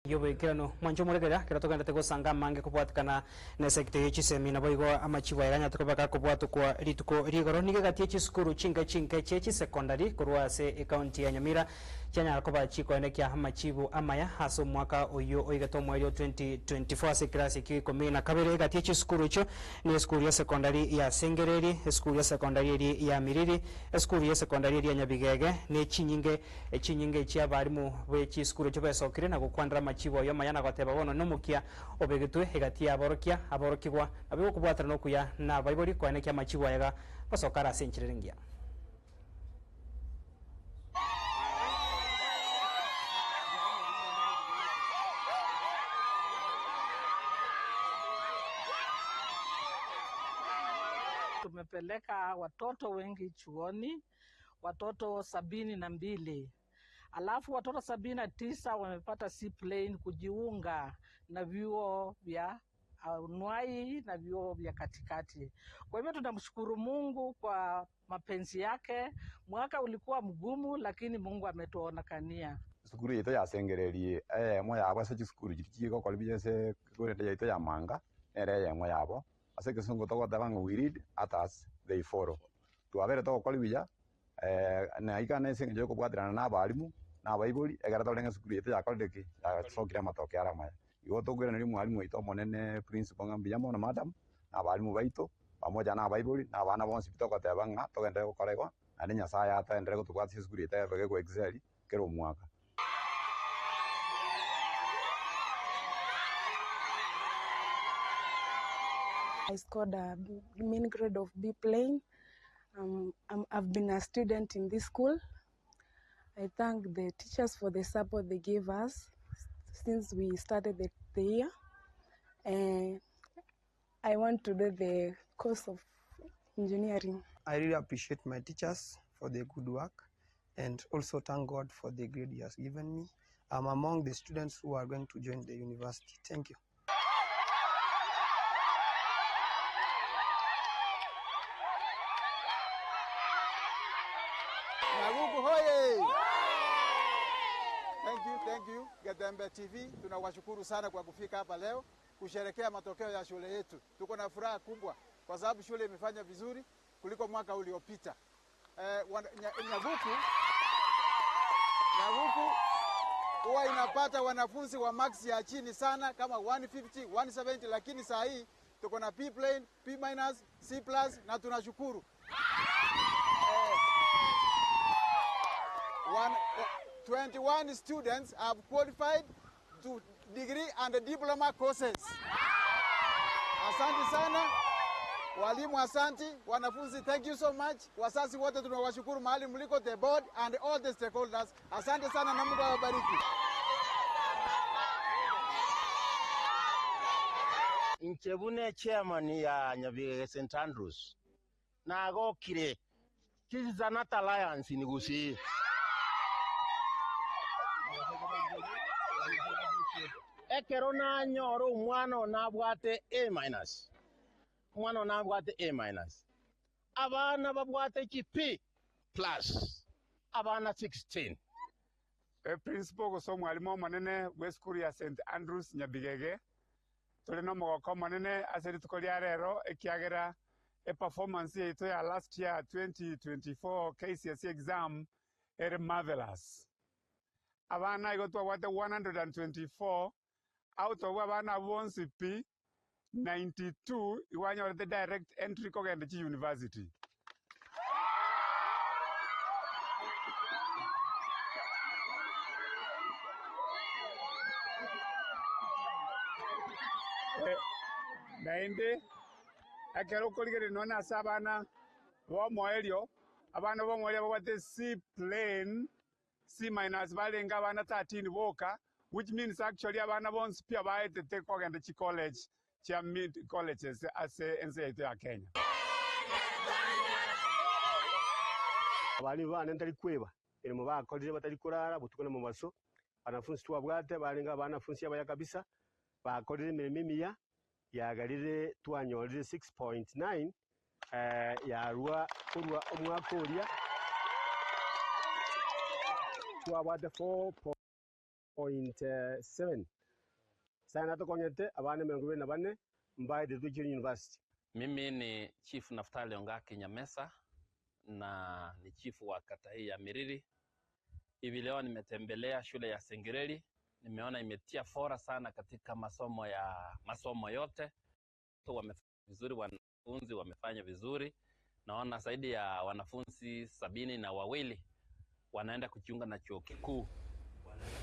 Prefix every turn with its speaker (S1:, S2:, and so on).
S1: Yoboikerano mwancho muregera kero togendete gosanga mange kobwatikana na sector y'echisemi nabo igo amachibo ayaganya tokobaka kobwatokwa rituko rigoro nige gati echisukuru chinke chinke chechi secondary korwa ase ecounty ya Nyamira chianyara koba chikoenekia amachibo amaya ase omwaka oyo oigete omweri o 2024 ase class kia ikomi na kabere. Egati echisukuru icho ni esukuru ya secondary ya Sengereri, esukuru ya secondary eri ya Miriri, esukuru ya secondary eri ya Nyabigege ne chinyinge echinyinge chia abarimu be chisukuru icho besokire na gokwandra amachibo ayo amaya na goteba bono nomokia obegetwe egati ya aborokia aborokigwa abe gokobwatana nokuya na abaibori koenekia amachibo ayaga basokara ase enchera engiya.
S2: Tumepeleka watoto wengi chuoni, watoto 72, alafu watoto 79 wamepata C plain kujiunga na vyuo vya anuai na vyuo vya katikati. Kwa hivyo tunamshukuru Mungu kwa mapenzi yake. Mwaka ulikuwa mgumu, lakini Mungu ametuonekania.
S3: Sukuru yetu ya Sengereri eyemo yabo ase chisukuru chiri chigokora buya ase ekorende yaito ya Manga nere eyemo yabo. Ase egesongo togoteba ng'a we lead, others they follow. Twabere togokora buya naika na ase eng'encho ya okobwaterana na abarimu na abaibori ekero torenge esukuru yetu yakorire ki yasokire amatoke are amaya. Igo tokoiraneria omwarimu oito omonene principal ng'a mbuya mono madam na abarimu baito pamoja na abaibori na abana bonsi pi togoteba ng'a togenderere gokora igo naende Nyasaye ataenderere gotobwatia esukuru yetu ebe ego excel kera omwaka.
S4: I scored a mean grade of B plain. I've been a student in this school. I thank the teachers for the support they gave us since we started the year. I want to do the course of engineering.
S5: I really appreciate my teachers for their good work and also thank God for the grade he has given me. I'm among the students who are going to join the university. Thank you.
S6: Nyaguku hoye! Thank you, thank you. Getembe TV, tunawashukuru sana kwa kufika hapa leo kusherekea matokeo ya shule yetu. Tuko na furaha kubwa kwa sababu shule imefanya vizuri kuliko mwaka uliopita. Nyaguku huwa inapata wanafunzi wa marks ya chini sana kama 150, 170, lakini saa hii tuko na P plain, P minus, C plus na tunashukuru. 21 students have qualified to degree and diploma courses. Asante sana walimu, asante wanafunzi, thank you so much. Wazazi wote tunawashukuru mahali mliko, the board and all the stakeholders. Asante sana na Mungu awabariki.
S7: Inche chairman ya Nyabigege St. Andrews nagokire. This is not alliance in Gusii. Ekero nanyora omwana onabwate A minus, omwana onabwate A minus, abana babwate ki P plus, abana 16.
S8: Principal gose omwalimu omonene bwa esukuru ya St. Andrews Nyabigege, tuli na omogoko omonene ase rituko ria rero ekiagera e performance yaito ya last year 2024 KCSE exam ere marvelous. Abana igo twabwate 124 out of abana bonsi pi 92 iwanyorete direct entry kogenda chi university. Naende ekero okorigereria nonye ase abana bomoerio, abana bomoerio babwate C plain, C minus barenga abana 13 boka, which means actually abana bonsi pia baetete kogenda chi college chia mid colleges ase ense yaito ya Kenya.
S9: Abalimu bane ntari kweba mirimo bakorire batari kurara butuko na mumaso. Wanafunzi twabwate barenga abanafunzi abaya kabisa bakorire imirimo emiya yagarire twanyorire 6.9 yarua kurwa omwaka oria twabwate 4. 0.7 sana tokonyete abana 24 mbaye the university.
S10: Mimi ni Chief Naftali Ongaki Nyamesa na ni chifu wa kata hii ya Miriri. Hivi leo nimetembelea shule ya Sengereri, nimeona imetia fora sana katika masomo yote. Wamefanya vizuri, wanafunzi wamefanya vizuri. Naona zaidi ya wanafunzi 72 wanaenda kujiunga na chuo kikuu.